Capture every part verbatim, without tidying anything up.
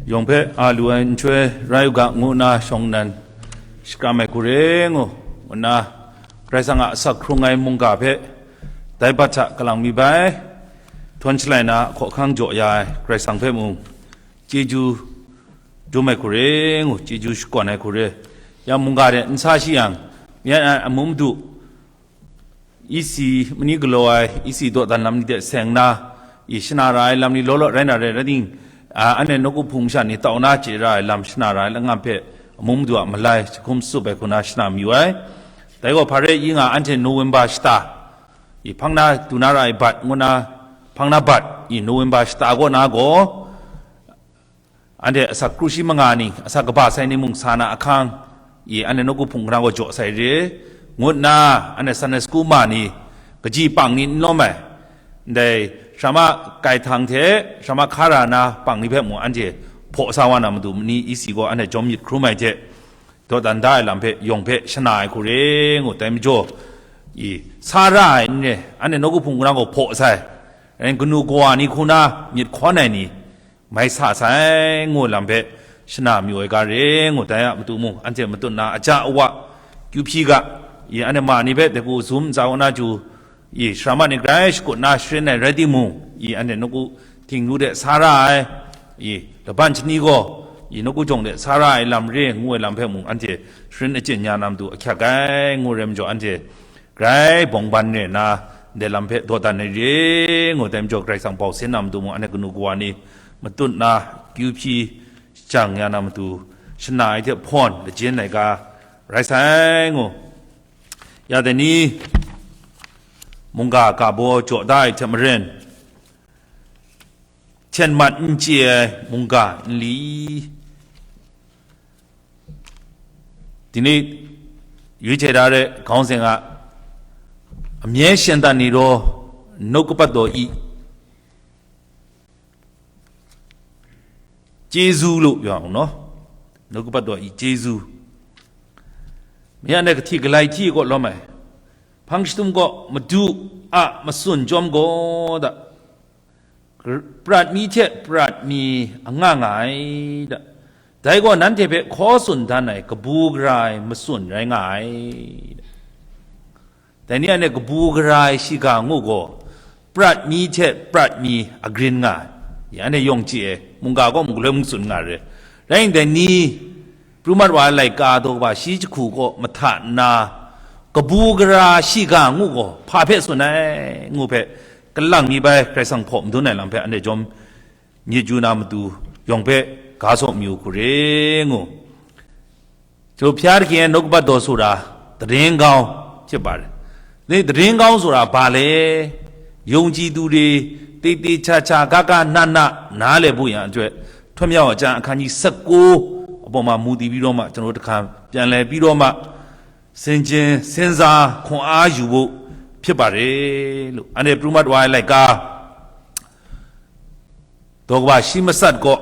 Yawng hpe a lu ai nhtoi rai u ga ngu nna shawng nnan shakram ai hku re ngu, ngu nna Karai Kasang a asak hkrung ai mungga hpe dai bat hta kalang mi bai, htawn shalai na hkawhkang jaw ya ai Karai Kasang hpe mung chyeju dum ai hku re ngu, chyeju shakawn ai hku re. Ya mungga de n sa shi yang, ya amu madu, isi mani galaw ai, isi dawdan lam ni de seng na, i shana ra ai lam ni law law rai na rai, rai ting, a, anhte nawku hpung masha ni tau na chye ra ai lam shana ra ai langai hpe amu madu a malai jahkum tsup ai hku na shana mayu ai. Dai gaw hpa rai i nga, anhte November shata, i hpang na du na ra ai bat ngu na, hpang na bat, i November shata kaw na gaw, anhte asak kru shi manga ni, asak kaba sai ni mung sa na ahkang, i anhte nawku hpung hkrang gaw jaw sai re, ngu nna, anhte Sunday school ma ni, kaji pang ni n lawm ai, ndai shrama kaihtan hte shrama hkara na pang ni hpe mung anhte hpaw sa wa na madu mani isi gaw anhte jawm myit hkrum ai hte, dawdan da ai lam hpe yawng hpe shana ai hku re ngu, dai majaw, i, sa ra ai n re, anhte nawku hpung hkrang gaw hpaw sai, rai kanu kawa ni hku na myit hkawn ai ni, mai sa sai, ngu lam hpe shana mayu ai ga re ngu, dai a matu mung anhte matut na aja awa kyu hpyi ga, i, anhte ma ni hpe dai hku zum ntsa wa na ju, i, sara ma ni grai shakut na sharin ai rai timung, i, anhte nawku htingnu de sa ra ai, i, laban shani gaw, i, nawku jawng de sa ra ai lam re ngu ai lam hpe mung anhte sharin achyin ya na matu ahkyak ai, ngu rai majaw, anhte grai bawng ban re na, ndai lam hpe dawdan ai re ngu, dai majaw Karai Kasang bau sin na matu mung, anhte kanu kawa ni matut na kyu hpyi shajang ya na matu, shana ai hte hpawn lajin ai ga rai sai ngu. Ya dai ni, mungga ga baw jaw da ai hte maren, hten mat n chye ai mungga nli, ဒီနေ့ ရွေးချယ်ထားတဲ့ ခေါင်းစဉ်က အမြဲရှင်သန်နေသော နှုတ်ကပတ်တော် ၏ ကျေးဇူးလို့ ပြောရအောင်နော်။ နှုတ်ကပတ်တော် ၏ ကျေးဇူး။ မရနဲ့ ကထီကလံထီကို လောမယ်။ ဖန်ရှတုံကို မဒူအမစွန့် ကြောင်းကို ဒ ပရတ်မီထက် ပရတ်မီ အငှ ငှ ဒ ဒဲက နန်း ထေ ဖဲ ခီစွန့် တန်း န့ၣ် ကဘူကရၢႆ မစွန့် ရဲ ငှ ဒ ဒဲ န့ၣ် အ န့ၣ် ကဘူကရၢႆ ရှိကာ ငို့ ကို ပရတ်မီထက် ပရတ်မီ အ green ငှ ယ အ န့ၣ် ယုံကြည် မုန်ကာ ကို မုန်ကလွဲ မုန်စွန့် ငှ ရဲ ရဲ ဒဲ န့ၣ် ပရူမတ်ဝါ လိုက်ကာ တို့ က ဘ ရှိ ချ ခု ကို မထ နာ ကဘူကရၢႆ ရှိကာ ငို့ ကို ဖ ဖဲ စွန့် န့ၣ် ငို့ ဖဲ ကလံ မီ ဘဲ ခရံ စံ ဖော် မဒု န့ၣ် လံ ဖဲ အ န့ၣ် ကြောင့် မြေကျူးနာ မတူ ရုံပဲ ကားစောင့် မျိုး ကို ရဲ ငို့ တို့ ဖျား တခင် ရဲ့ နှုတ်ကပတ်တော် ဆိုတာ သတင်းကောင်း ဖြစ်ပါတယ်။ ဒီ သတင်းကောင်း ဆိုတာ ဘာလဲ။ ယုံကြည်သူတွေ သေသေချာချာ ဂဂနန နားလည်ဖို့ရန်အတွက် ထွတ်မြောက်ကျမ်း အခန်းကြီး ဆယ့်ကိုး အပေါ်မှာ မူတည်ပြီးတော့မှ ကျွန်တော်တို့ တစ်ခါ ပြန်လည်ပြီးတော့မှ ဆင်ခြင် စဉ်းစား ခွန်အားယူဖို့ ဖြစ်ပါတယ်လို့ အဲ့ဒီ ပြူမတ်ဝါ လိုက်က ဒေါ်ကမ္ဘာ ရှီမစတ် ကို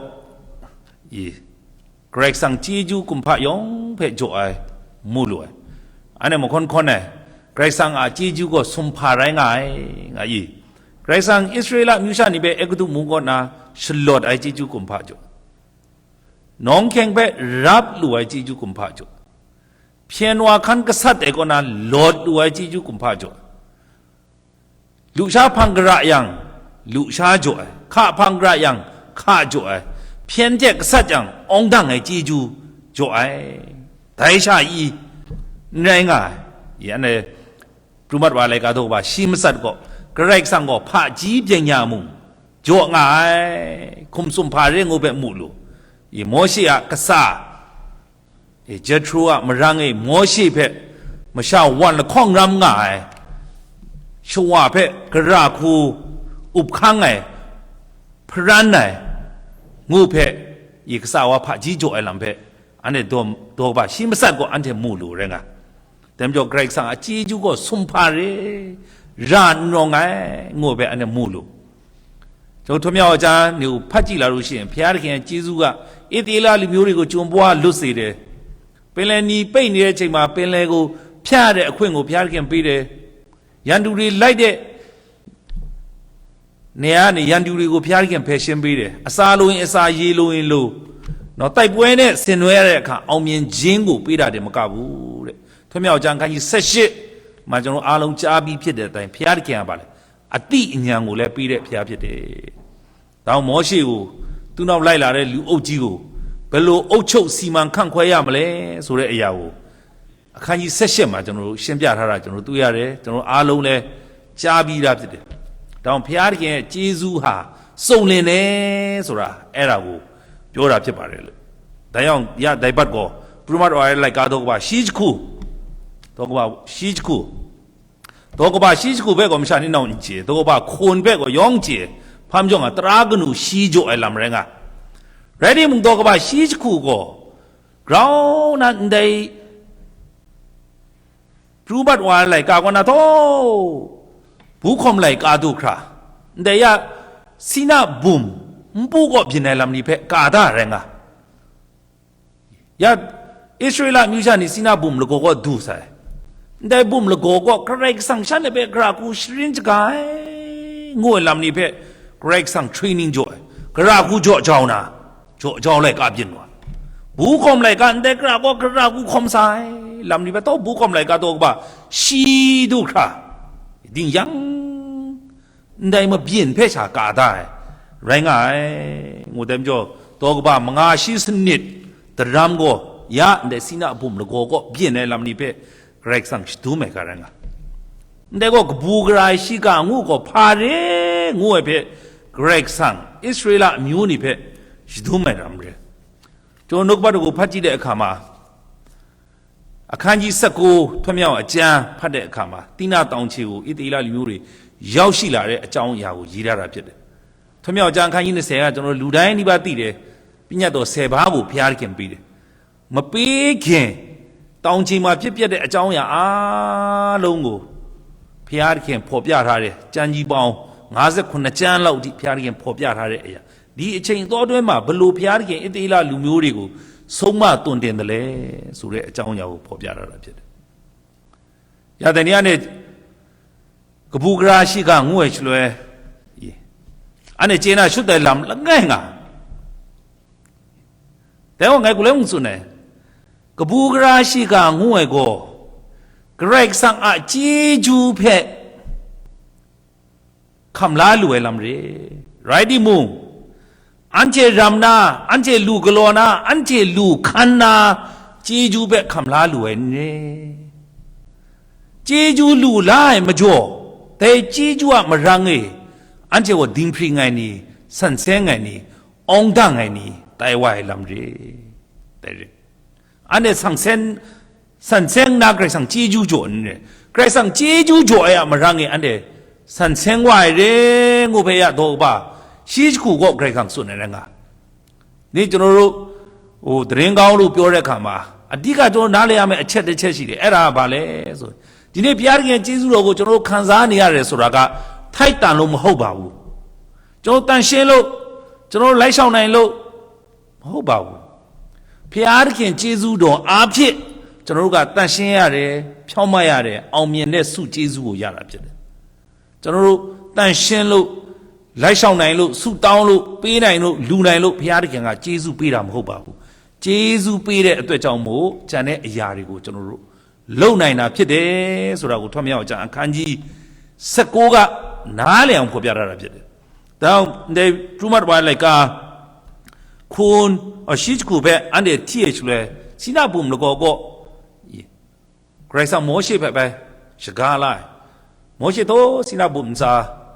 ရေ ခရစ်စံ ကျေးဇူး ကွန်ဖတ် ရုံဖဲ ကြော် အိုင် မူလို အိုင် အဲ့ဒီ မခွန်ခွန် နဲ့ ခရစ်စံ အ ကျေးဇူး ကို စွန့်ဖာ ရိုင်း ငါ ငါ ရေ ခရစ်စံ အစ္စရေလ မျိုး ရှ နေ ဖဲ အဲဂုတ္တု မူ ကို နာ ရှလော့ အိုင် ကျေးဇူး ကွန်ဖတ် ကြော် နောင် ခင် ဖဲ ရပ် လို အိုင် ကျေးဇူး ကွန်ဖတ် ကြော် ဖျဲနွား ခန်း ကဆတ် တဲ ကို နာ လော့ လို အိုင် ကျေးဇူး ကွန်ဖတ် ကြော် လူရှါ ဖန် ကရ ယံ လူရှါ ကြော် အိုင် ခ ဖန် ကရ ယံ ခ ကြော် အိုင် ဖျဲ တဲ့ ကဆတ် ယံ အောင် တံ ငယ် ကျေးဇူး ကြော် အိုင် ဒဲ ရှ အီ နရ ငါ ယ အ န့ၣ် ပြူမတ်ဝါ လိုက်က တို့ က ဘ ရှီမစတ် ကို ခရစ်စံ ကို ဖ ကြီး ပညာ မူ ကြော် ငါ အိုင် ခုမ် စွန့်ဖာ ရဲ ငို့ ဖဲ မူလို ယ မောရှေ အ ကစ ယ ယထရူ အ မရ ငယ် မောရှေ ဖဲ မရှ ဝ လ ခေါင် ရမ် ငါ အိုင် ရှဝ ဖဲ ကရ ခု ဥပ် ခန်း အိုင် ဖရန် အိုင် ငို့ ဖဲ ယ ကစ ဝ ဖ ကြီး ကြော် အိုင် လံ ဖဲ အ န့ၣ် ဒေါ် ဒေါ်ကမ္ဘာ ရှီမစတ် ကို အ န့ၣ် မူလို ရဲ ငါ တဲ မ ကြော် ခရစ်စံ အ ကျေးဇူး ကို စွန့်ဖာ ရဲ ရ နရော ငါ ငို့ ဖဲ အ န့ၣ် မူလို ကျွန်တော်ထွတ်မြောက်ကျမ်းကို ဖတ်ကြည့်လာလို့ရှိရင် ဘုရားသခင်ရဲ့ ကျေးဇူးက အစ္စရေလ လူမျိုးတွေကို ကျွန်ပွါလွတ်စေတယ်။ ပင်လယ်နီ ပိတ်နေတဲ့ အချိန်မှာ ပင်လယ်ကို ဖြတ်ရတဲ့ အခွင့်ကို ဘုရားသခင်ပေးတယ်။ ရန်သူတွေ လိုက်တဲ့ နေရာကနေ ရန်သူတွေကို ဘုရားသခင် ဖယ်ရှင်းပေးတယ်။ အစာလိုရင် အစာ၊ ရေလိုရင် လို၊ နော်၊ တိုက်ပွဲနဲ့ဆင်နွှဲရတဲ့အခါ အောင်မြင်ခြင်းကိုပေးတာတင်မကဘူးတဲ့။ ထွတ်မြောက်ကျမ်းခန်းကြီးဆယ့်ရှစ်မှာ ကျွန်တော်အားလုံးကြားပြီးဖြစ်တဲ့အတိုင်း ဘုရားသခင်ကပါလေ၊ အသိဉာဏ်ကိုလည်းပေးတဲ့ဘုရားဖြစ်တယ်။ ဒါကြောင့်မော်ရှေကို၊ သူ့နောက်လိုက်လာတဲ့လူအုပ်ကြီးကို ဘယ်လိုအုပ်ချုပ်စီမံခန့်ခွဲရမလဲဆိုတဲ့အရာကို အခန်းကြီးဆယ့်ရှစ်မှာ ကျွန်တော်တို့ရှင်းပြထားတာ ကျွန်တော်တို့တွေ့ရတယ်။ ကျွန်တော်အားလုံးလည်းကြားပြီးသားဖြစ်တယ်။ ဒါကြောင့်ဘုရားသခင်ရဲ့ကျေးဇူးဟာစုံလင်တယ်ဆိုတာ အဲ့ဒါကိုပြောတာဖြစ်ပါတယ်လို့။ ဒါကြောင့်ရဒိုင်ပတ်ကော ပြူမတ်ဝါရလိုက်ကားတော့ကပါရှိချခုတော့ကပါရှိချခုတော့ကပါရှိချခုဘက်ကောမရှာနေနောက်ညင်ကျေတော့ကပါခွန်ဘက်ကောယောင်ကျေဖမ်းကြောင့်ကတရာကနူရှိကြော်အလမ်ရဲငါ ready မုံတော့ကပါရှိချခုကော ground นั้นได้ ပြူပတ်ဝါလိုက်ကားကောနာတော့ဘူးခုံလိုက်ကားဒုခရာ ได้ ရစီနာဘုံမပူကောပြင်နေလမ်နိဖဲကားတာရဲငါ ရအစ္စရေလမျိုးရှာနေစီနာဘုံလကောကောဒူဆိုင် ได้ ဘုံလကောကော ကရိုက်ဆန်ရှန်နဲ့ပဲကရာကူရှရင်းတကာငို့လမ်နိဖဲ ကရိုက်ဆန် training ကြော်ကရာကူကြော်ကြောင်နာကြော်ကြောင်လိုက်ကားပြင်ဝါဘူးခုံလိုက်ကား ได้ ကရာကောကရာကူခုံဆိုင်လမ်နိဖဲတော့ဘူးခုံလိုက်ကားတော့ကပါရှိဒုခရာ ဒင်းယင်း ได้ မပြင်ဖဲရှာကားတာရဲငါ ငို့တဲမကြောတော့ကပါမငါရှိစနစ်တရမ်ကောရ ได้ စီနာဘုံလကောကောပြင်နေလမ်နိဖဲ ကရိုက်ဆန်ရှဒူမဲကားရဲငါ ได้ ကောကဘူးကရာရှိကာငို့ကောဖားရဲငို့ဝဲဖဲ ကရိုက်ဆန်အစ္စရေလမျိုးနိဖဲရှဒူမဲရမ်ရဲ ကျွန်တော်နှုတ်ကပတ်တော်ကိုဖတ်ကြည့်တဲ့အခါမှာ အခန်းကြီးဆယ့်ကိုး ထွတ်မြောက်အကျမ်းဖတ်တဲ့အခါမှာ သိနာတောင်ခြေကိုအီသရေလလူမျိုးတွေရောက်ရှိလာတဲ့အကြောင်းအရာကိုရေးထားတာဖြစ်တယ်။ ထွတ်မြောက်အကျမ်းအခန်းကြီးနှစ်ဆယ်ကကျွန်တော်တို့လူတိုင်းနီးပါးသိတယ်။ ပညတ်တော်ဆယ်ပါးကိုဘုရားသခင်ပေးတယ်။ မပေးခင်တောင်ခြေမှာဖြစ်ပျက်တဲ့အကြောင်းအရာအားလုံးကိုဘုရားသခင်ဖော်ပြထားတယ်။ ကျမ်းကြီးပေါင်းငါးဆယ့်ခုနစ်ကျမ်းလောက်အထိဘုရားသခင်ဖော်ပြထားတဲ့အရာ ဒီအချိန်အတောအတွင်းမှာဘယ်လိုဘုရားသခင်အီသရေလလူမျိုးတွေကိုဆုံးမသွန်သင်သလဲဆိုတဲ့အကြောင်းအရာကိုဖော်ပြထားတာဖြစ်တယ်။ ရာသင်တွေကနဲ့ကပူကရာရှိကငွေ့ချလွဲအနဲ့ကျေနာရှုတဲ့လမ်းလငယ်ငါတဲဝငယ်ကူလဲမှုစွန်နဲ့ကပူကရာရှိကငွေ့ကိုကရိုက်ဆန်အကြီးကျူးဖက် ခမ်လာလူဝဲလမ်ရဲ။ ရိုက်ဒီမူ, အန်ချေရမ်နာ, အန်ချေလူကလောနာ, အန်ချေလူခန်နာ, ကျေးဇူးပဲခမ်လာလူဝဲနေ။ ကျေးဇူးလူလာမကြော်, တဲကျေးဇူးအမရငေ, အန်ချေဝဒင်းဖရီငိုင်နီ, ဆန်ဆဲငိုင်နီ, အောင်တငိုင်နီ, တိုင်ဝဲလမ်ရဲ. တဲရဲ. အန်ချေဆန်ဆဲ ဆန်ဆဲငိုင်နာ ကရိုက်ဆန်ကျေးဇူးကြော်နေတယ်။ ကရိုက်ဆန်ကျေးဇူးကြော်အရာမရငေ အန်ချေဆန်ဆဲဝါရဲငို့ဖဲရတော့ကပါရှိချကူကော့ကရိုက်ဆန်စွန့်နေတယ်ငါ။ နေ့ကျွန်တော်တို့ဟိုသတင်းကောင်းလို့ပြောတဲ့အခါမှာအဓိကကျွန်တော်နားလည်ရမယ့်အချက်တစ်ချက်ရှိတယ်။ အဲ့ဒါကဘာလဲဆိုရင်ဒီနေ့ဘုရားသခင်ကျေးဇူးတော်ကိုကျွန်တော်တို့ခံစားနေရတယ်ဆိုတာကထိုက်တန်လို့မဟုတ်ပါဘူး။ ကျွန်တော်တန်ရှင်းလို့ကျွန်တော်တို့လိုက်ဆောင်နိုင်လို့ မဟုတ်ပါဘူး။ ဘုရားသခင်ကျေးဇူးတော်အားဖြင့်ကျွန်တော်တို့ကတန်ရှင်းရတယ်, ဖြောင့်မတ်ရတယ်, အောင်မြင်တဲ့ဆုကျေးဇူးကိုရတာဖြစ်တယ်။ ကျွန်တော်တို့တန်ရှင်းလို့, လိုက်ဆောင်နိုင်လို့, ဆုတောင်းလို့, ပေးနိုင်လို့, လူနိုင်လို့ဘုရားသခင်ကကျေးဇူးပေးတာမဟုတ်ပါဘူး။ ကျေးဇူးပေးတဲ့အတွက်ကြောင့်မို့ကျန်တဲ့အရာတွေကိုကျွန်တော်တို့လုပ်နိုင်တာဖြစ်တယ်ဆိုတာကိုထွတ်မြောက်အောင်ကျမ်းအခန်းကြီးဆယ့်ကိုးကနားလည်အောင်ဖော်ပြထားတာဖြစ်တယ်။ ဒါကြောင့်ဒီပြူမတ်ဝါလိုက်ကခွန်အရှိချကူပဲအန်ဒီထီအချလွဲစီနာဘုံလကောကောကရိုက်ဆန်မောရှေဖက်ပဲရှကားလိုက်မောရှေတို့စီနာဘုံစာ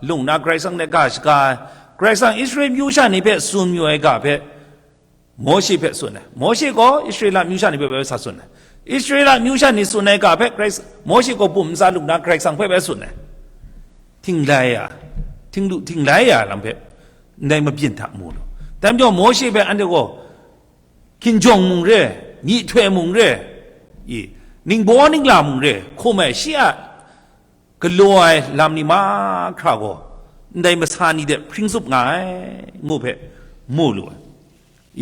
လုံနာကရိုက်ဆန်နဲ့ကရှကားကရိုက်ဆန်အစ္စရေးမျိုးရှာနေဖက်စွန်မျိုးအကဖက် မောရှေဖက်စွန့်တယ်။ မောရှေကောအစ္စရေလမျိုးရှာနေပဲပဲဆာစွန့်တယ်။ အစ္စရေလမျိုးရှာနေစွန့်တဲ့ကဖက်ခရစ်မောရှေကောပုံစံလူနာခရစ်ဆောင်ဖက်ပဲစွန့်တယ်။ ထင်လိုက်ရထင်လူထင်လိုက်ရလမ်းဖက်နိုင်မပြင်းထန်မို့လို့တမ်းကြောင့်မောရှေပဲအဲ့ဒီကောခင်ကြောင်မှုန်ရဲညှိထွဲမှုန်ရဲနင်းဘောနင်းလာမှုန်ရဲခုံးမဲ့ရှိအ ကလော်လမ်နီမခရဂော်ဒိုင်မဆာနီဒိုင်ဖရင်စုပ်ငါငို့ဖဲမို့လို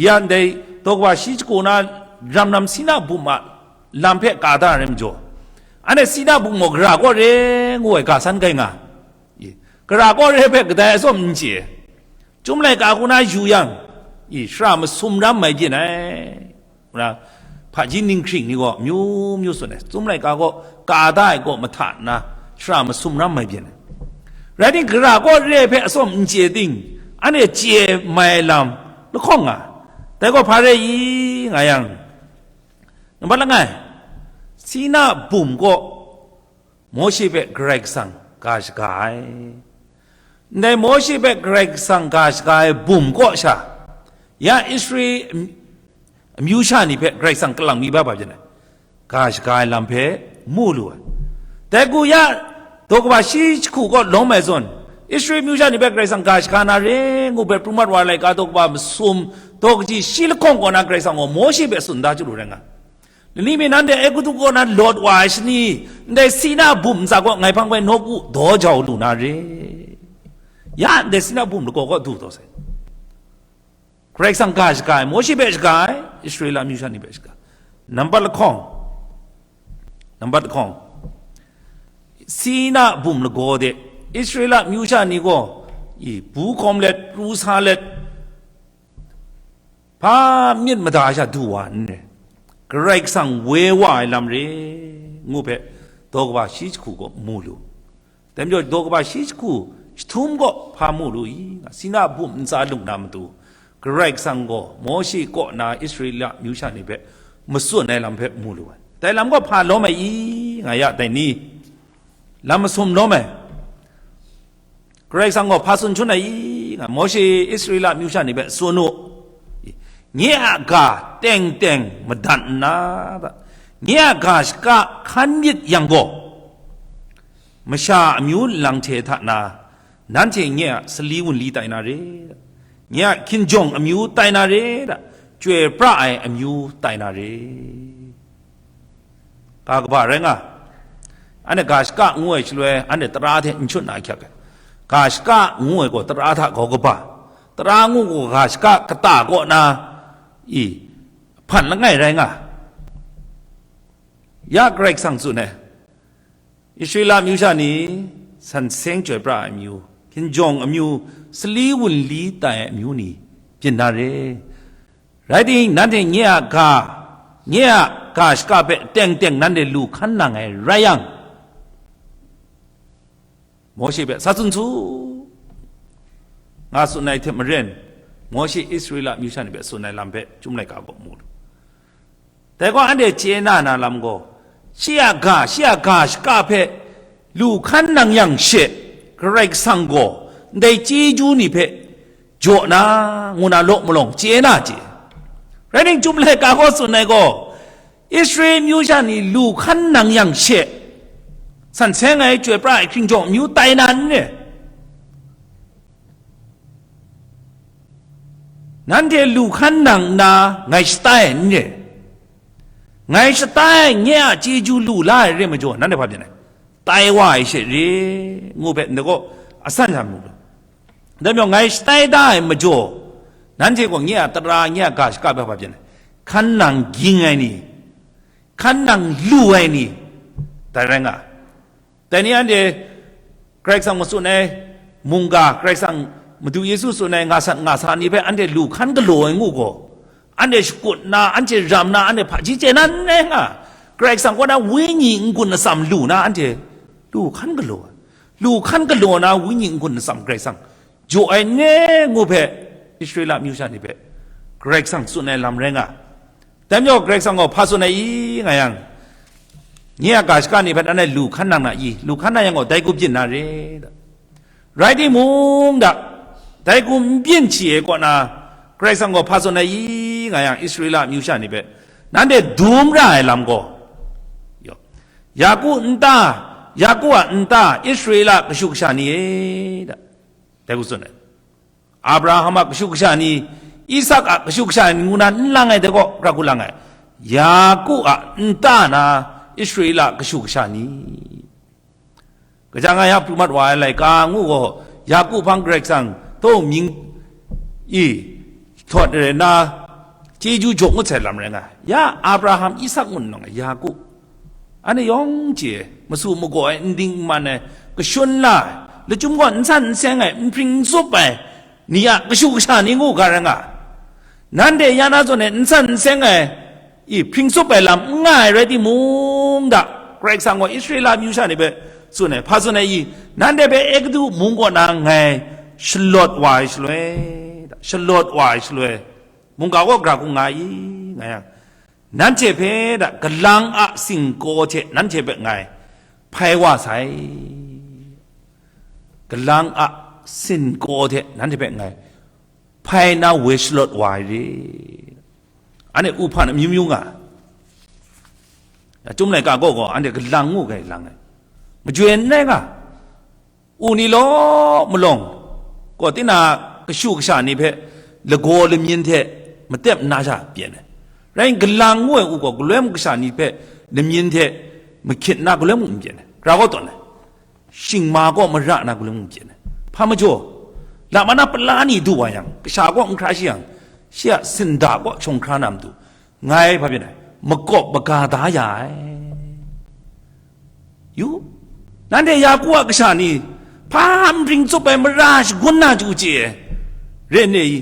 ရန်ဒိုင်တော့ကဝါရှိချကိုနာရမ်နမ်စီနာဘုမလမ်ဖဲကာတာရမ်ဂျော်အနဲ့စီနာဘုမော်ကရာကောရဲငို့ဝဲကာဆန်းဂိုင်ငါကရာကောရဲဖဲကဒိုင်အစော့မင်းချေကျုံးလိုက်ကာခုနာယူယံ i, shara masum ram mai byin ai. Ngu na, hpaji ninghkring ni gaw amyu myu tsun ai, Chyum laika gaw ka da ai kaw mahta nna, shara masum ram mai byin ai. Rai timung, gara kaw re ai hpe atsawm n chye ting, anhte chye mai ai lam lahkawng nga. Dai gaw hpa rai i, nga yang, nambat langai, Sina bum kaw Mawshe hpe Karai Kasang ga shaga ai. Ndai Mawshe hpe Karai Kasang ga shaga ai bum kaw sha, ya Israel amyu sha ni hpe Karai Kasang kalang mi ba ba byin ai, ga shaga ai lam hpe mu lu ai. Dai hku ya, daw kaba shi jahku kaw lawm ai zawn, Israel amyu sha ni hpe Karai Kasang ga shaga na re ngu hpe, pru mat wa ai laika daw kaba masum, daw kaji shi lahkawng kaw na Karai Kasang gaw Mawshe hpe tsun da chyalu rai nga. Lani mi nanhte Egutu kaw na lawt wa ai shani, ndai Sina bum ntsa kaw ngai hpang bai nawku daw jau lu na re. Ya ndai Sina bum lagaw kaw du taw sai. Karai Kasang ga shaga ai, Mawshe hpe shaga ai, Israela amyu sha ni hpe shaga. Nambat lahkawng, nambat lahkawng, Sina bum lagaw de, Israela amyu sha ni gaw, i, bu hkawm let, pru sa let, hpa myit mada sha du wa n re. Karai Kasang woi wa ai lam re, ngu hpe, daw kaba shi jahku kaw mu lu. Dai majaw, daw kaba shi jahku jahtum kaw hpa mu lu i? Sina bum ntsa lung na matu, Karai Kasang gaw Mawshe kaw na Israela amyu sha ni hpe matsun ai lam hpe mu lu ai. Dai lam gaw hpa lawm ai i, nga ya, dai ni? Lam masum lawm ai. Karai Kasang gaw hpa tsun shangun ai i? Nga, Mawshe Israela amyu sha ni hpe tsun u. Nye a ga teng teng madat nna, nye a ga shaka hkan myit yang gaw, masha amyu nlang hte hta na, nanhte nye a sali wunli tai na re, nye a hkinjawng amyu tai na re, chyoi pra ai amyu tai na re. Ga kaba rai nga, anhte ga shaka ngu ai shaloi, anhte tara hte n shut na ahkyak ai. Ga shaka ngu ai gaw tara hta grau kaba, tara ngu gaw ga shaka kata kaw na, i, hpan langai rai nga. Ya Karai Kasang tsun ai, Israela amyu sha ni, san seng chyoi pra ai amyu, hkinjawng amyu, sali wunli tai ai amyu ni byin na re. Rai timung, nanhte nye a ga, nye a ga shaka hpe teng teng nanhte lu hkan nang ai rai yang, Mawshe hpe sa tsun su, nga tsun ai hte maren, Mawshe Israela amyu sha ni hpe tsun ai lam hpe Chyum laika kaw mu lu. Dai gaw, anhte chye na na lam gaw, shi a ga, shi a ga shaka hpe lu hkan nang yang she, Karai Kasang gaw ndai chyeju ni hpe jaw na, ngu na law malawng chye na chye. Rai timung, Chyum laika gaw tsun ai gaw, Israel amyu sha ni lu hkan nang yang she, san seng ai, chyoi pra ai hkinjawng amyu tai na n re? Nanhte lu hkan nang nna ngai shatai ai n re? Ngai shatai ai nye a chyeju lu la ai re majaw, nanhte hpa byin ai? Tai wa ai she re, ngu hpe ndai gaw asan sha mu lu. Dai majaw, ngai shatai da ai majaw, nanhte gaw nye a tara, nye a ga shaka hpe hpa byin ai? Hkan nang ging ai ni, hkan nang lu ai ni, dai rai nga ai. Dai ni anhte Karai Kasang matsun ai mungga, Karai Kasang Madu Yesu tsun ai nga sat nga sa ni hpe anhte lu hkan galaw ai ngu gaw, anhte shakut nna, anhte ram nna, anhte hpaji chye na n rai nga. Karai Kasang kaw na wenyi n-gun atsam lu na, anhte lu hkan galaw ai. Lu hkan galaw na wenyi n-gun atsam Karai Kasang jaw ai ne ngu hpe, Israela amyu sha ni hpe Karai Kasang tsun ai lam rai nga. Dai majaw, Karai Kasang gaw hpa tsun ai i, nga yang, nye a ga shaka ni hpe nanhte lu hkan nang na i? Lu hkan nang yang gaw, dai hku byin na re, da. Rai timung, da, dai hku n byin hti ai kaw na, Karai Kasang gaw hpa tsun ai i, nga yang, Israela amyu sha ni hpe, nanhte dum ra ai lam gaw, Yaku nta, Yaku a nta, Israela kashu kasha ni e, da, dai hku tsun ai. Abraham a kashu kasha ni, Isak a kashu kasha ni ngu na n lang ai, dai gaw, pra hku lang ai. Yaku a nta na Israela kashu kasha ni. Kaja nga ya pru mat wa ai laika ngu gaw, Yaku hpang Karai Kasang taw mying i htawt re na, chyeju jaw ngut sai lam rai nga. Ya Abraham, Isak ngu nna Yaku, anhte yawng chye ai, masu magaw ai, n ding n man ai, kashun la ai, lachyum gaw n san n seng ai, n hpring n tsup ai, ni a kashu kasha ni ngu ga rai nga. Nanhte ya na zawn e n san n seng ai, i hpring tsup ai lam n nga ai rai timung, da, Karai Kasang gaw Israela amyu sha ni hpe tsun ai, hpa tsun ai i, nanhte hpe Egutu mung kaw na ngai shalawt wa ai shaloi, da, shalawt wa ai shaloi, mungga kaw gara hku nga i, nga yang, nanhte hpe, da, galang a singkaw hte nanhte hpe ngai hpai wa sai, galang a singkaw hte nanhte hpe ngai hpai na woi shalawt wa ai re. Anhte u hpan amyu myu nga ai. Achyum laika gaw gaw anhte galang ngu ga ai lang ai. Majoi n rai nga. U ni law malawng gaw, tinang kashu kasha ni hpe lagaw lamyin hte matep nna sha byin ai. Rai galang ngu ai u gaw, galoi mung kasha ni hpe lamyin hte mahkyit nna galoi mung n byin ai. Gara gaw tawn ai. Shingma kaw mara na galoi mung byin ai. Hpa majaw, lama na pala ni du wa yang, kasha kaw n hkra shi yang, shi a sinda kaw shawng hkra na matu, ngai hpa byin ai, makawp maga da ya ai. Yu, nanhte Yaku a kasha ni, hpa mring tsup ai mara shagun na chyu chye ai, re n re i?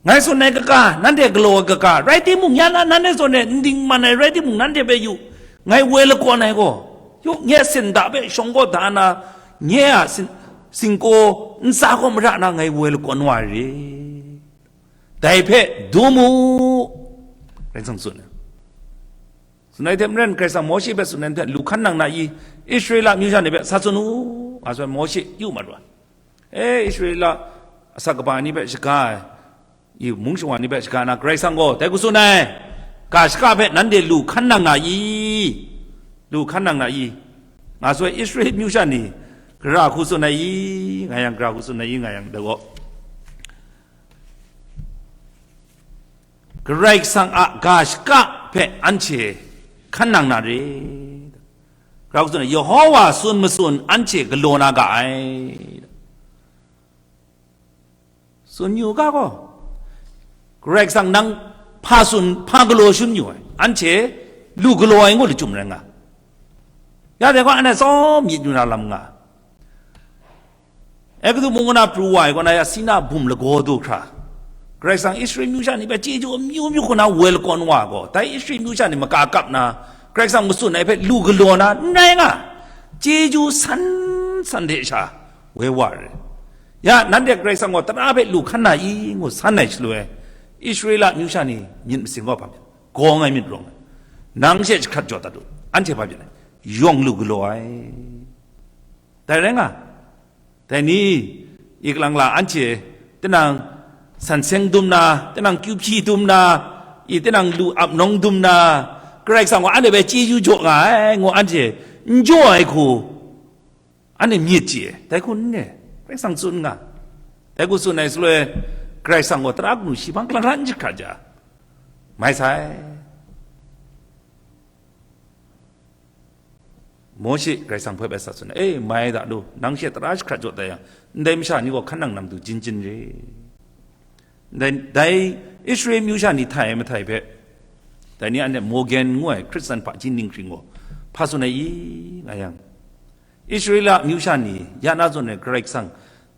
Ngai tsun ai kaga, nanhte galaw ai kaga, rai timung, ya na nanhte zawn e n dingman ai rai timung, nanhte hpe yu, ngai woi lakawn ai gaw, yu, nye sinda hpe shawng kaw da na, nye a sin-, singkaw ntsa kaw mara na ngai woi lakawn wa ai re. Dai hpe dum u, Karai Kasang tsun ai. Tsun ai hte maren, Karai Kasang Mawshe hpe tsun ai hte, lu hkan nang na i, Israela amyu sha ni hpe sa tsun u, nga tsun ai, Mawshe yu mat wa. E, Israela asak kaba ni hpe shaga ai, i mung shawa ni hpe shaga na, Karai Kasang gaw dai hku tsun ai, ga shaka hpe nanhte lu hkan nang na i? Lu hkan nang na i? Nga tsun ai, Israel amyu sha ni gara hku tsun ai i, nga yang, gara hku tsun ai i, nga yang, dai gaw, Karai Kasang a ga shaka hpe anhte hkan nang na re. Gara hku tsun ai, Yehowa tsun matsun anhte galaw na ga ai. Tsun yu ga gaw, Karai Kasang nang hpa tsun, hpa galaw shangun yu ai, anhte lu galaw ai ngu lachyum rai nga. Ya dai gaw, anhte tsawm myit yu na lam nga. Egutu mung kaw na pru wa ai kaw na, ya Sina bum lagaw du hkra, Karai Kasang Israel amyu sha ni hpe chyeju amyu myu hku na woi lakawn wa gaw, dai Israel amyu sha ni maka kap na, Karai Kasang matsun ai hpe lu galaw na n rai nga, chyeju san san hte sha woi wa ai. Ya, nanhte Karai Kasang gaw tara hpe lu hkan na i ngu san ai shaloi, Israela amyu sha ni myit masin gaw hpa myit, gawng ai myit rawng ai, nang she jahkrat jaw dat u, anhte hpa myit ai, yawng lu galaw ai. Dai rai nga, dai ni, i kalang la anhte, tinang san seng dum na, tinang kyu hpyi dum na, i tinang lu ap nawng dum na, Karai Kasang gaw anhte hpe chyeju jaw nga ai, ngu anhte n jaw ai hku, anhte myit chye ai, dai hku n re, Karai Kasang tsun nga. Dai hku tsun ai shaloi, Karai Kasang gaw tara kanu shi hpang kalang hta n jahkrat ja, mai sai. Mawshe Karai Kasang hpe bai sa tsun ai, "E, mai da lu, nang she tara jahkrat jaw tai yang, ndai masha ni gaw hkan nang nam du jin jin re. Ndai, dai Israel myu sha ni htai ai mahtai hpe, dai ni anhte Morgan ngu ai Hkristan hpaji ninghkring gaw hpa tsun ai i, nga yang, Israela myu sha ni ya na zawn e Karai Kasang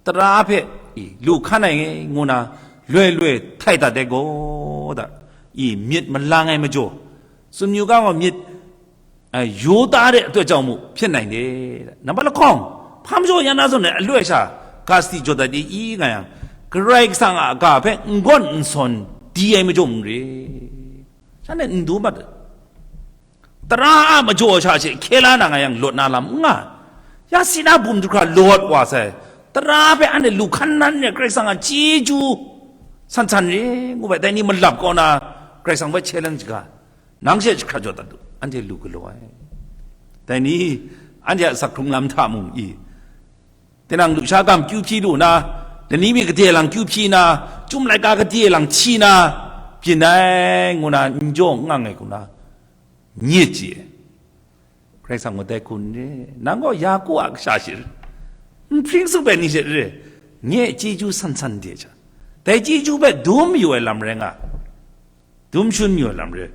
tara hpe i lu hkan ai ngu na loi loi htai dat ai gaw da, i myit malang ai majaw, tsun yu ga gaw myit, ai, Yuda de ahtoi jau mu hpyen ai ni, nambat lahkawng, hpa majaw ya na zawn ai aloi sha ga sadi jaw dat di i nga yang, Karai Kasang a ga hpe n gawn n sawn di ai majaw n re, shanhte n du mat ai. Tara a majaw sha she hkye la na nga yang lawt na lam n nga. Ya Sina bum du hkra lawt wa sai. Tara hpe anhte lu hkan nan re, Karai Kasang a chyeju san san re, ngu bai, dai ni malap kau na, Karai Kasang hpe challenge ga, nang she jahkrat jaw dat lu, anhte lu galaw ai. Dai ni, anhte a asak hkrung lam hta mung i, tinang lusha gam kyu hpyi lu na, lani mi gade lang kyu hpyi na, chyum laika gade lang hti na, byin ai, ngu na n jaw n ngang ai hku na, myit chye ai. Karai Kasang gaw dai hku n re, nang gaw Yaku a kasha she re, nhpring tsup ai ni she re, nye chyeju san san de ai hta, dai chyeju hpe dum yu ai lam rai nga, dum shun yu ai lam re.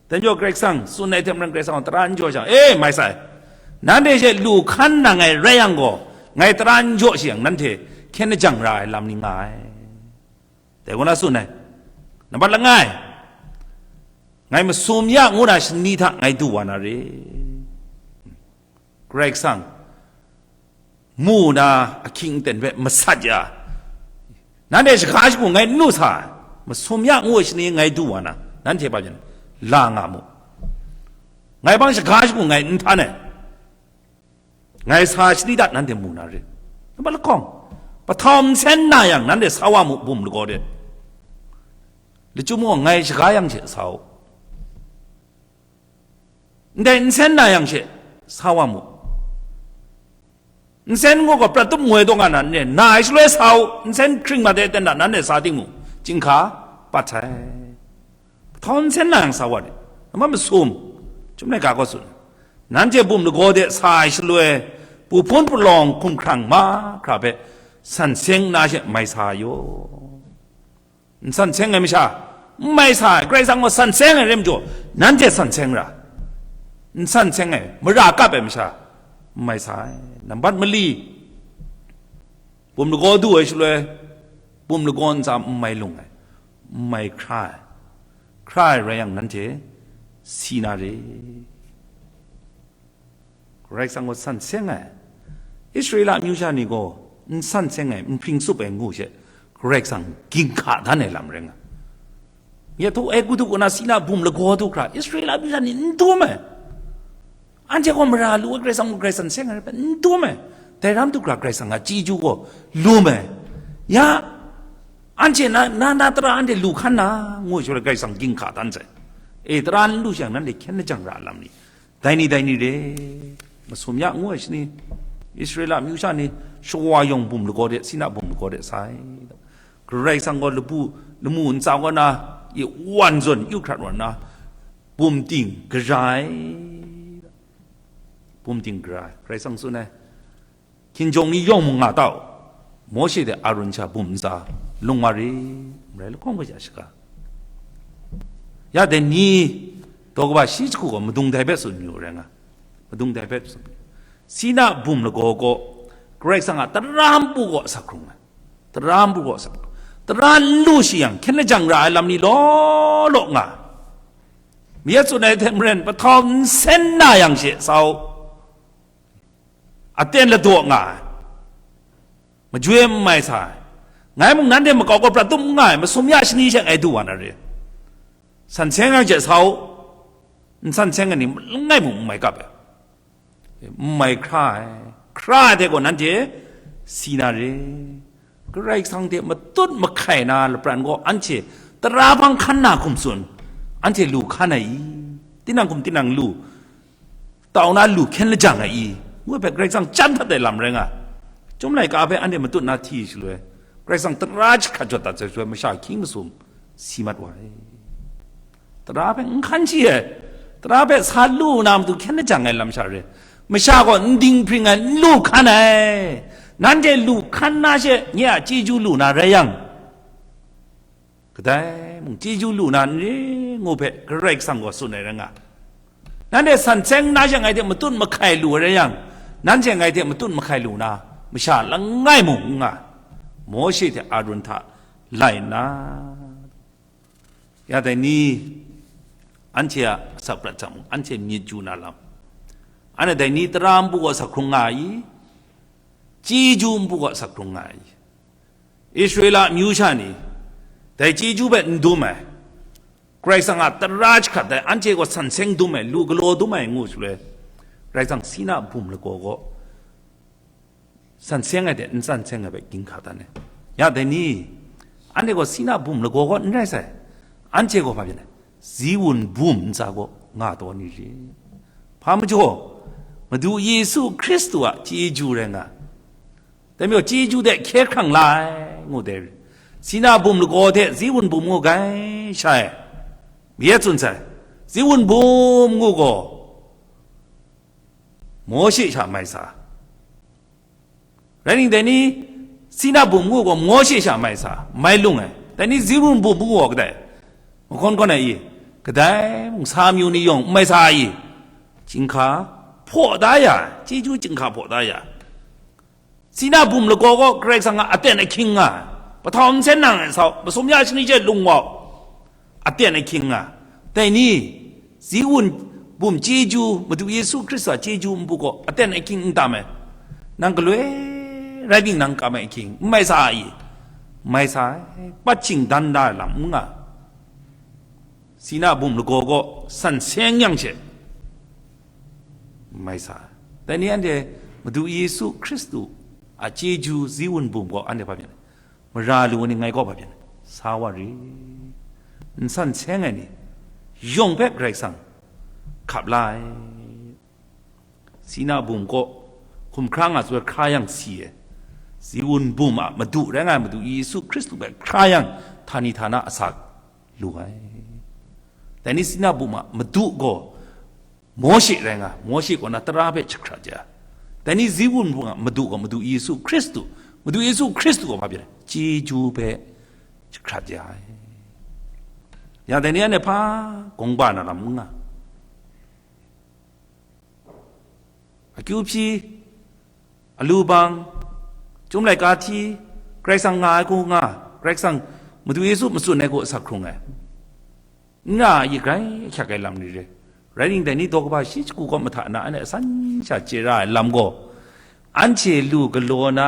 Dai majaw Karai Kasang tsun ai hte maren, Karai Kasang gaw tara n jaw shang, e, mai sai, nanhte she lu hkan nang ai rai yang gaw, ngai tara n jaw shi yang, nanhte hkyen lajang ra ai lam ni nga ai. Dai kaw na tsun ai, nambat langai, ngai masum ya ngu na shani hta ngai du wa na re. Karai Kasang mu na ahkying aten hpe masat ya, nanhte shaga shagu ngai n lu sa ai, masum ya ngu ai shani ngai du wa na, nanhte hpa jan la nga mu. Ngai bang shaga shagu ngai n htan ai. Ngai sa shani dat nanhte mu na re. Nambat lahkawng, pahtau nsen na yang nanhte sa wa mu bum lagaw de. Lachyum gaw ngai shaga yang she sa u. Ndai nsen na yang she sa wa mu. Nsen gaw prat tup ngoi taw nga na, ne, na ai shaloi sa u, nsen hkring mat ai ten da nanhte sa ting mu, chyinghka pat sai. Pahtau nsen na yang sa wa de, nambat masum, Chyum laika gaw tsun, nanhte bum lagaw de sa ai shaloi, pu hpun palawng hkumhkrang mahkra hpe san seng na she mai sa yaw. N san seng ai masha, n mai sa ai, Karai Kasang gaw san seng ai rai majaw, nanhte san seng ra, n san seng ai, mara kap ai masha, n mai sa ai. Nambat mali, bum lagaw du ai shaloi, bum lagaw ntsa n mai lung ai, n mai hkra ai, hkra ai rai yang, nanhte si na re. Karai Kasang gaw san seng ai, Israela amyu sha ni gaw n san seng ai, n hpring tsup ai ngu she, Karai Kasang ginhka dan ai lam rai nga. Ya htaw, Egutu kaw na Sina bum lagaw du hkra, Israela amyu sha ni n dum ai. Anhte gaw mara lu ai, Karai Kasang gaw Karai san seng ai rai hpe n dum ai. Dai ram du hkra, Karai Kasang a chyeju gaw lum ai. Ya, anhte na, na, na tara anhte lu hkan na, ngu shaloi Karai Kasang ginhka dan sai. E, tara n lu shang, nanhte hkyen lajang ra lam ni? Dai ni, dai ni re, masum ya ngu ai shani, Israela amyu sha ni, shawa yawng bum lagaw de, Sina bum lagaw de sai. Karai Kasang gaw labu, lamu ntsa kaw na, i wan zawn yu hkrat wa nna, bum ting gara ai, bum ting gara ai. Karai Kasang tsun ai, hkinjawng ni yawng mung nga ta u, Mawshe hte Arun sha bum ntsa lung wa re, marai lahkawng hpe ja shaga. Ya dai ni, daw kaba shi jahku gaw madung dai hpe tsun yu rai nga, madung dai hpe tsun. Sina bum lagaw gaw, Karai Kasang a tara npu gaw asak hkrung ai, tara npu gaw asak, tara n lu shi yang, hkyen lajang ra ai lam ni law law nga, mi a tsun ai hte maren, pahtau nsen na yang she sa u. Aten ladaw nga ai, majoi n mai sa ai, ngai mung nanhte makau gaw prat tum n nga ai, masum ya shani she ngai du wa na re. San seng ai hte sa u, n san seng ai ni langai mung n mai kap ai, n mai hkra ai, hkra ai hte gaw nanhte si na re. Karai Kasang hte matut mahkai na lapran gaw anhte tara hpang hkan na hkum tsun, anhte lu hkan ai i? Tinang hkum tinang lu, tau na lu hkyen lajang ai i? Ngu ai hpe Karai Kasang chyam htat ai lam rai nga. Chyum laika hpe anhte matut na hti shaloi, Karai Kasang tara jahkrat jawt dat sai shaloi, masha hkying masum si mat wa ai. Tara hpe n hkan shi ai, tara hpe sa lu na matu hkyen lajang ai lam sha re, masha gaw n dinghpring ai, n lu hkan ai. Nanhte lu hkan na she nye a chyeju lu na rai yang, kadai mung chyeju lu na n re ngu hpe Karai Kasang gaw tsun ai rai nga. Nanhte san seng na she ngai hte matut mahkai lu ai rai yang, nanhte ngai hte matut mahkai lu na masha langai mung n nga, Mawshe hte Arun hta lai nna, ya dai ni, anhte a asak prat hta mung, anhte myit ju na lam, anhte dai ni tara npu gaw asak hkrung nga ai i? Chyeju npu gaw asak hkrung nga ai i? Israela amyu sha ni dai chyeju hpe n dum ai, Karai Kasang a tara jahkrat ai, anhte gaw san seng dum ai, lu galaw dum ai ngu shaloi, Karai Kasang Sina bum lagaw gaw san seng ai hte n san seng ai hpe ginhka dan ai. Ya dai ni, anhte gaw Sina bum lagaw gaw n rai sai, anhte gaw hpa byin ai, Ziwun bum ntsa gaw nga taw ni re. Hpa majaw, Madu Yesu Hkristu a chyeju rai nga, dai majaw chyeju de hkye hkrang la ai, ngu dai re. Sina bum lagaw hte Ziwun bum ngu gai sha e, mi e tsun sai, Ziwun bum ngu gaw Mawshe sha mai sa, rai ning, dai ni, Sina bum ngu gaw Mawshe sha mai sa, mai lung ai. Dai ni, Ziwun bum ngu gaw kadai, mahkawn kawn ai i? Kadai mung sa amyu ni yawng n mai sa ai i? Chyinghka hpaw da ya ai, chyeju chyinghka hpaw da ya ai. Sina bum lagaw gaw Karai Kasang a aten ahkying nga ai. Pahtau nsen nang ai sau, masum ya shani hte lung wau, aten ahkying nga. Dai ni, zi wun bum chyeju, Madu Yesu Hkristu a chyeju npu gaw, aten ahkying n tam ai. Nang galoi rai ting nang kam ai ahkying, n mai sa ai, n mai sa ai, pat shingdan da ai lam n nga. Sina bum lagaw gaw san seng yang she, n mai sa ai. Dai ni anhte Madu Yesu Hkristu a chyeju zi wun bum gaw anhte hpa byin ai. Mara lu ai ni ngai kaw hpa byin ai. Sa wa ri. N san seng ai ni, yawng hpe Karai Kasang hkap la ai. Sina bum kaw hkum hkra nga su ai hkra yang si ai, zi wun bum a madu rai nga ai Madu Yesu Hkristu hpe hkra yang, htani htana asak lu ai. Dai ni Sina bum a madu gaw Mawshe rai nga, Mawshe kaw na tara hpe jahkrat ja. Dai ni zi wun bum a madu gaw Madu Yesu Hkristu, Madu Yesu Hkristu gaw hpa byin ai, chyeju hpe jahkrat ja ai. Ya dai ni anhte hpa gawng ba na lam n nga. Akyu hpyi, alu bang, chyum laika hti, Karai Kasang nga ai hku nga, Karai Kasang Madu Yesu matsun ai hku asak hkrung ai. N ra ai grai ahkyak ai lam ni re. Rai ningdai ni daw kaba shi shagu kawm mahta na anhte asan sha chye ra ai lam gaw, anhte lu galaw na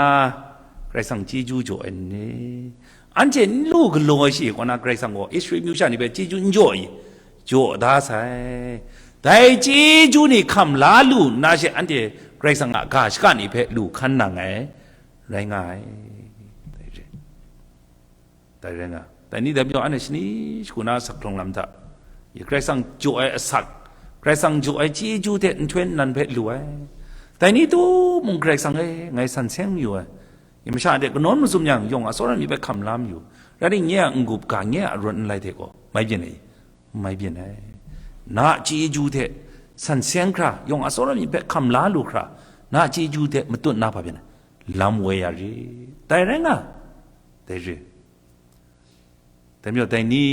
Karai Kasang chyeju jaw ai ni? Anhte n lu galaw ai shi kaw na Karai Kasang gaw Israel myu sha ni hpe chyeju n jaw ai? Jaw da sai. Dai chyeju ni hkam la lu nna she anhte Karai Kasang a ga shaka ni hpe lu hkan nang ai, rai nga ai. Dai re. Dai rai nga. Dai ni dai majaw anhte shani shagu na asak hkrung lam hta, ya Karai Kasang jaw ai asak, Karai Kasang jaw ai chyeju hte nhtoi nnan hpe lu ai. Dai ni tu mung Karai Kasang e, ngai san seng mayu ai. Ya masha de kanawn mazum yang, yawng a tsawra myit hpe hkam la mayu. Rai nna nye a n-gup ga, nye a arawt n lai hte gaw, mai byin ai, mai byin ai. Na a chyeju hte san seng hkra, yawng a tsawra myit hpe hkam la lu hkra, na a chyeju hte matut na hpa byin ai. Lam woi ya ri. Dai rai nga. Dai re. Dai majaw dai ni,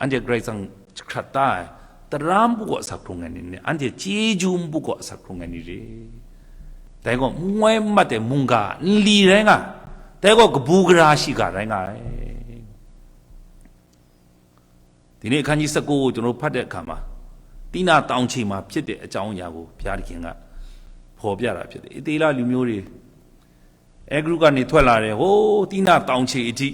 anhte Karai Kasang jahkrat da ai, tara npu gaw asak hkrung ai ni, anhte chyeju npu gaw asak hkrung ai ni re. Dai gaw n ngoi n mat ai mungga nli rai nga, dai gaw kabu gara shiga rai nga ai. Dini hkan ji saku ကျွန်တော်တို့ ဖတ်တဲ့အခါမှာ တိနတောင်ခြေမှာ ဖြစ်တဲ့အကြောင်းအရာကို ဘုရားသခင်က ဖော်ပြတာဖြစ်တယ်။ အသရေလလူမျိုးတွေ အဲဂရုကနေထွက်လာတယ်။ ဟိုး တိနတောင်ခြေအထိ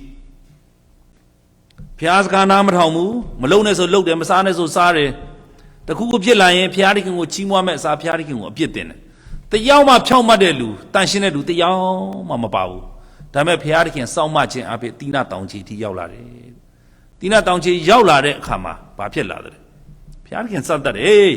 ဘုရားစကားနားမထောင်ဘူး။ မလုပ်နဲ့ဆိုလုပ်တယ်၊ မစားနဲ့ဆိုစားတယ်။ တစ်ခုခုဖြစ်လာရင် ဘုရားသခင်ကိုချီးမွမ်းမဲ့အစား ဘုရားသခင်ကိုအပြစ်တင်တယ်။ တစ်ယောက်မှဖြောင့်မတ်တဲ့လူ၊ သန့်ရှင်းတဲ့လူတစ်ယောက်မှမပါဘူး။ ဒါပေမဲ့ ဘုရားသခင်စောင့်မခြင်းအားဖြင့် တိနတောင်ခြေအထိရောက်လာတယ်။ တိနတောင်ခြေရောက်လာတဲ့အခါမှာ ဘာဖြစ်လာသလဲ။ ဘုရားသခင်စသတ်တယ်။ ဟေး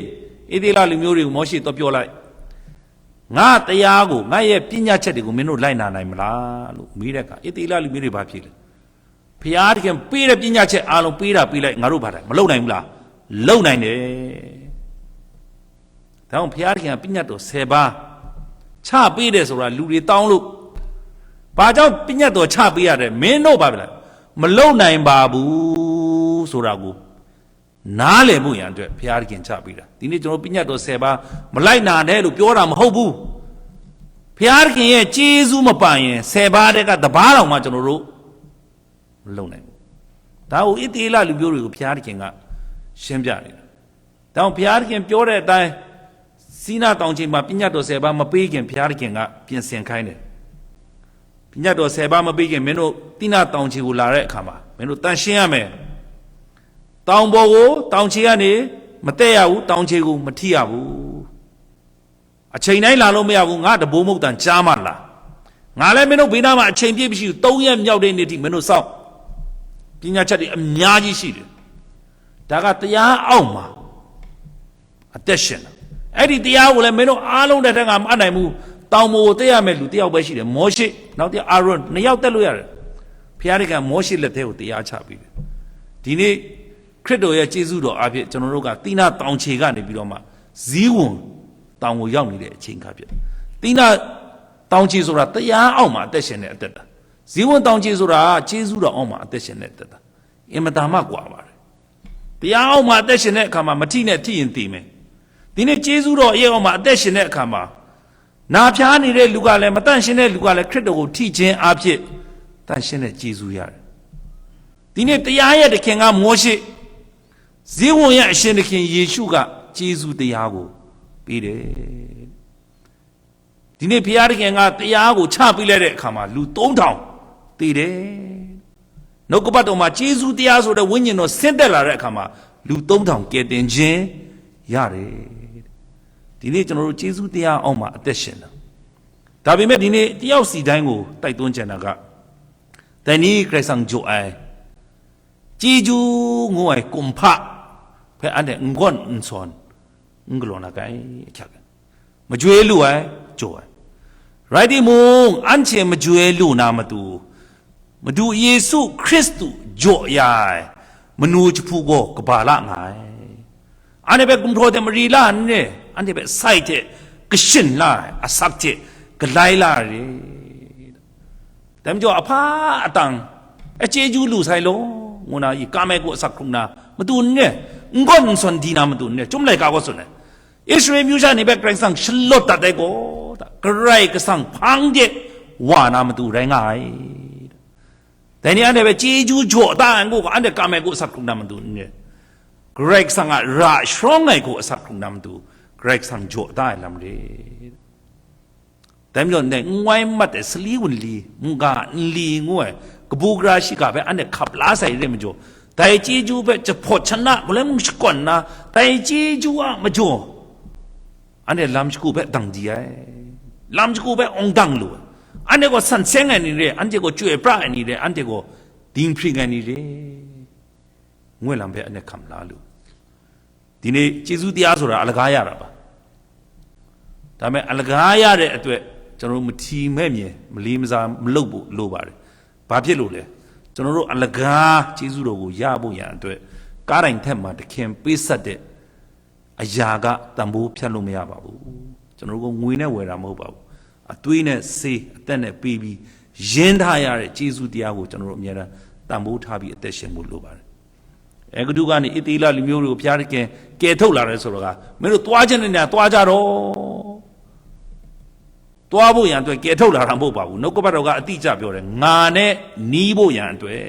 ၊ အသရေလလူမျိုးတွေကို မောရှေသွားပြောလိုက်။ ငါ့တရားကို၊ ငါ့ရဲ့ပညတ်ချက်တွေကို မင်းတို့လိုက်နာနိုင်မလားလို့မေးတဲ့အခါ အသရေလလူမျိုးတွေ ဘာဖြေလဲ။ ဘုရားသခင်ပေးတဲ့ပညတ်ချက်အားလုံး ပေးတာပေးလိုက်၊ ငါတို့ဘာလဲ မလုပ်နိုင်ဘူးလား။ လုပ်နိုင်တယ်။ ဒါကြောင့် ဘုရားသခင်က ပညတ်တော်ဆယ်ပါး ချပေးတယ်ဆိုတာ လူတွေတောင်းလို့။ ဘာကြောင့်ပညတ်တော်ချပေးရတယ်။ မင်းတို့ဘာဖြစ်လဲ မလုပ်နိုင်ပါဘူးဆိုတာကို နားလည်ဖို့ရန်အတွက် ဘုရားသခင်ချပေးတာ။ ဒီနေ့ ကျွန်တော် ပညတ်တော်ဆယ်ပါး မလိုက်နာနဲ့လို့ ပြောတာမဟုတ်ဘူး။ ဘုရားသခင်ရဲ့ကျေးဇူးမပါရင် ဆယ်ပါးထဲက တစ်ပါးတောင်မှ ကျွန်တော်တို့ မလုပ်နိုင်ဘူး။ ဒါကို အသရေလလူမျိုးတွေကို ဘုရားသခင်က ရှင်းပြနေတာ။ ဒါကြောင့် ဘုရားသခင်ပြောတဲ့အတိုင်း သိနတောင်ခြေမှာ ပညတ်တော်ဆယ်ပါးမပေးခင် ဘုရားသခင်က ပြင်ဆင်ခိုင်းတယ်။ ပညတ်တော်ဆယ်ပါးမပေးခင် မင်းတို့ သိနတောင်ခြေကို လာတဲ့အခါမှာ မင်းတို့ သန့်ရှင်းရမယ်။ တောင်ပေါ်ကို တောင်ခြေကနေ မတက်ရဘူး။ တောင်ခြေကို မထိရဘူး။ အချိန်တိုင်းလာလို့မရဘူး။ ငါတံပိုးမုန့်သံကြားမှလာ။ ငါလည်း မင်းတို့ ဗေဒမှာ အချိန်ပြည့်မရှိဘူး။ သုံးရက်မြောက်တဲ့နေ့ထိ မင်းတို့စောင့်။ ပညတ်ချက်တွေ အများကြီးရှိတယ်။ ဒါက တရားအောက်မှာ အသက်ရှင်တာ။ အဲ့ဒီတရားကိုလည်း မင်းတို့အားလုံးလက်ထက်က မအပ်နိုင်ဘူး။ တောင်ပေါ်ကို တက်ရမယ့်လူ တစ်ယောက်ပဲရှိတယ်။ မောရှေ၊ နောက်တစ်ယောက် အာရွန်၊ နှစ်ယောက် တက်လို့ရတယ်။ ဘုရားသခင်က မောရှေလက်ထဲကို တရားချပေးတယ်။ ဒီနေ့ ခရစ်တော်ရဲ့ ကျေးဇူးတော်အားဖြင့် ကျွန်တော်တို့က သိနတောင်ခြေကနေပြီးတော့မှ ဇီးဝုန်တောင်ကို ရောက်နေတဲ့အချိန်အခါဖြစ်တယ်။ သိနတောင်ခြေဆိုတာ တရားအောက်မှာ အသက်ရှင်တဲ့ အသက်တာ။ ဇီးဝုန်တောင်ခြေဆိုတာ ကျေးဇူးတော်အောက်မှာ အသက်ရှင်တဲ့ အသက်တာ။ အင်မတန်မှ ကွာပါတယ်။ တရားအောက်မှာ အသက်ရှင်တဲ့အခါမှာ မထိနဲ့၊ ထိရင်သေမယ်။ ဒီနေ့ ကျေးဇူးတော်ရဲ့အောက်မှာ အသက်ရှင်တဲ့အခါမှာ နာဖျားနေတဲ့လူကလည်း၊ မသန့်ရှင်းတဲ့လူကလည်း ခရစ်တော်ကို ထိခြင်းအားဖြင့် တန်ရှင်းတဲ့ကျေးဇူးရတယ်။ ဒီနေ့တရားရဲ့သခင်ကမောရှေ၊ ဇိဝုန်ရဲ့အရှင်သခင်ယေရှုကကျေးဇူးတရားကိုပေးတယ်။ ဒီနေ့ဘုရားသခင်ကတရားကိုချပေးလိုက်တဲ့အခါမှာလူသုံးထောင်သေတယ်။ နှုတ်ကပတ်တော်မှာကျေးဇူးတရားဆိုတဲ့ဝိညာဉ်တော်ဆင်းသက်လာတဲ့အခါမှာလူသုံးထောင်ကယ်တင်ခြင်းရတယ်။ ဒီနေ့ကျွန်တော်တို့ကျေးဇူးတရားအောက်မှာအသက်ရှင်တာ။ ဒါပေမဲ့ဒီနေ့တယောက်စီတိုင်းကိုတိုက်တွန်းချင်တာက တနည်းခရစ်စံကြော်အဲ ကျေးဇူးငိုးအဲ ကွန်ဖ ဖဲအန်တဲ့ငွန်အန်ဆွန် ငကလော်နာကဲ အချက် မကြွေးလူအဲ ကြော်အဲ ရိုက်ဒီမုံ အန်ချေမကြွေးလူနာမတူ မတူယေရှုခရစ်တုကြော်ရအဲ မနူချဖူကိုကဘာလငါအဲ အန်တဲ့ပဲကွန်ဖရိုတဲ့မရီလာနဲ့ အန်တဲ့ပဲစိုက်တဲ့ကရှင်လာအဲ အစက်တဲ့ကလိုက်လာရဲ တမ်ကျော်အဖာအတန်အကျေးဇူးလူဆိုင်လို့ငိုနာယီကာမဲကိုအစက်ခုနာမတူနဲ့ငွန်ဆွန်ဒီနာမတူနဲ့ကျုံးလိုက်ကားကိုဆွန်နဲ့ အစ္စရေးမျိုးစားနေပဲကြိုင်ဆောင်ရှလော့တတ်တဲ့ကိုကြိုင်ကဆောင်ဖန်းတဲ့ဝါနာမတူရိုင်းငါးဒါနေအန်တဲ့ပဲကျေးဇူးကြော်တာအန်ကိုကအန်တဲ့ကာမဲကိုအစက်ခုနာမတူနဲ့ကြိုင်ဆောင်ကရာရှောင်းငိုင်ကိုအစက်ခုနာမတူကြိုင်ဆောင်ကြော်တာလမ်းရဲ တမ်းရော်နဲ့ငွိုင်းမတ်တဲ့စလီးဝင်လီမုန်ကအန်လီငွေကပူကရာရှိကပဲအန်နဲ့ခပ်လားဆိုင်ရဲမကျော်တိုင်ကြီးကျူးပဲချက်ဖို့ချနာကလဲမှုရှကွန်နာတိုင်ကြီးကျူးအမကျော်အန်နဲ့လမ်းရှိကူပဲတံဒီးအဲလမ်းရှိကူပဲအောင်တံလို့အန်တဲ့ကိုဆန်ဆဲငိုင်နေရဲအန်တဲ့ကိုကြွေပြနေရဲအန်တဲ့ကိုဒင်းဖရီငိုင်နေရဲငွေလမ်းပဲအန်နဲ့ခပ်လားလို့ ဒီနေ့ကျေးဇူးတရားဆိုတာအလကားရတာပါဒါပေမဲ့အလကားရတဲ့အတွက်ကျွန်တော်တို့မထီမဲ့မြင်မလီမစားမလုပ်ဖို့လိုပါတယ်ဘာဖြစ်လို့လဲကျွန်တော်တို့အလကားကျေးဇူးတော်ကိုရဖို့ရန်အတွက်ကားတိုင်းထက်မှတခင်ပေးဆက်တဲ့အရာကတန်ဖိုးဖြတ်လို့မရပါဘူးကျွန်တော်တို့ကငွေနဲ့ဝယ်တာမဟုတ်ပါဘူးအသွေးနဲ့ဆေးအသက်နဲ့ပေးပြီးရင်းထားရတဲ့ကျေးဇူးတရားကိုကျွန်တော်တို့အမြဲတမ်းတန်ဖိုးထားပြီးအသက်ရှင်ဖို့လိုပါတယ်အဲဂုတုကနေအစ်သီလလူမျိုးတွေကိုဘုရားသခင်ကယ်ထုတ်လာတယ်ဆိုတော့ကမင်းတို့သွားခြင်းနဲ့ညာသွားကြတော့သွားဖို့ရန်အတွက်ကယ်ထုတ်လာတာမဟုတ်ပါဘူးနှုတ်ကပတ်တော်ကအတိအကျပြောတယ်ငါနဲ့နီးဖို့ရန်အတွက်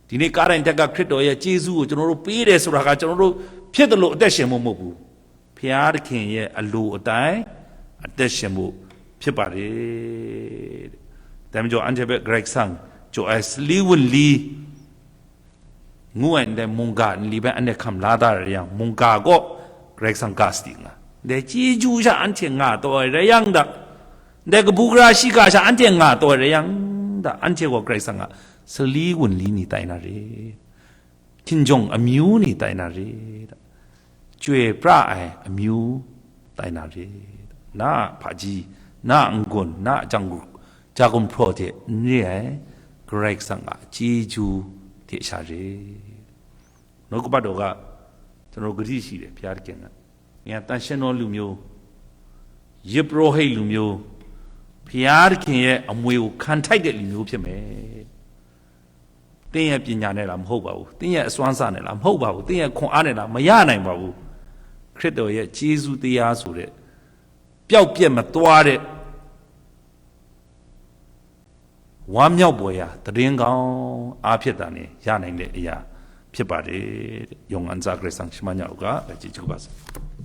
ဒီနေ့ကားတိုင်းတက်ကခရစ်တော်ရဲ့ကျေးဇူးကိုကျွန်တော်တို့ပေးတယ်ဆိုတာကကျွန်တော်တို့ဖြစ်တယ်လို့အသက်ရှင်မှုမဟုတ်ဘူးဘုရားသခင်ရဲ့အလိုအတိုင်းအသက်ရှင်မှုဖြစ်ပါတယ်တဲ့ဒါကြောင့်အန်တီဘက်ဂရိတ်ဆန်ကျော်အဲစလီဝလီ ငူဝဲန်ဒဲမုန်ဂါလီဘဲအန်ဒဲခမ်လာတာရယံမုန်ဂါကောဂရိတ်ဆန်ဂါစတီငါဒဲជីဂျူးရှာအန်တီငါတော့ရယံဒါဒဲကဘူဂရာရှိကရှာအန်တီငါတော့ရယံဒါအန်တီကောဂရိတ်ဆန်ကစလီဝန်လီနီတိုင်နာရခင်ဂျုံအမျိုးနီတိုင်နာရကြွေပြအိုင်အမျိုးတိုင်နာရနာဖာကြီးနာအငွန်နာအကြောင် ကြာကုန်ဖြော်တဲ့နေ့အဲဂရိတ်ဆန်ကအကြီးကျူးထင်ရှားတယ်။နှုတ်ကပတ်တော်ကကျွန်တော်ဂတိရှိတယ်ဘုရားသခင်က။ငါတန်ရှင်သောလူမျိုးယစ်ပရောဟိတ်လူမျိုးဘုရားသခင်ရဲ့အမွေကိုခံထိုက်တဲ့လူမျိုးဖြစ်မယ်။တင်းရဲ့ပညာနဲ့လားမဟုတ်ပါဘူး။တင်းရဲ့အစွမ်းစားနဲ့လားမဟုတ်ပါဘူး။တင်းရဲ့ခွန်အားနဲ့လားမရနိုင်ပါဘူး။ခရစ်တော်ရဲ့ကျေးဇူးတရားဆိုတဲ့ပျောက်ပြက်မသွားတဲ့ဝမ်းမြောက်ပွေရာသတင်းကောင်းအားဖြင့်သာလျှင်ရနိုင်တဲ့အရာဖြစ်ပါတယ်တဲ့။ယောဟန်စာခရစ်ဆောင်ရှမညောက်ကလည်းကြည့်ကြည့်ပါစေ။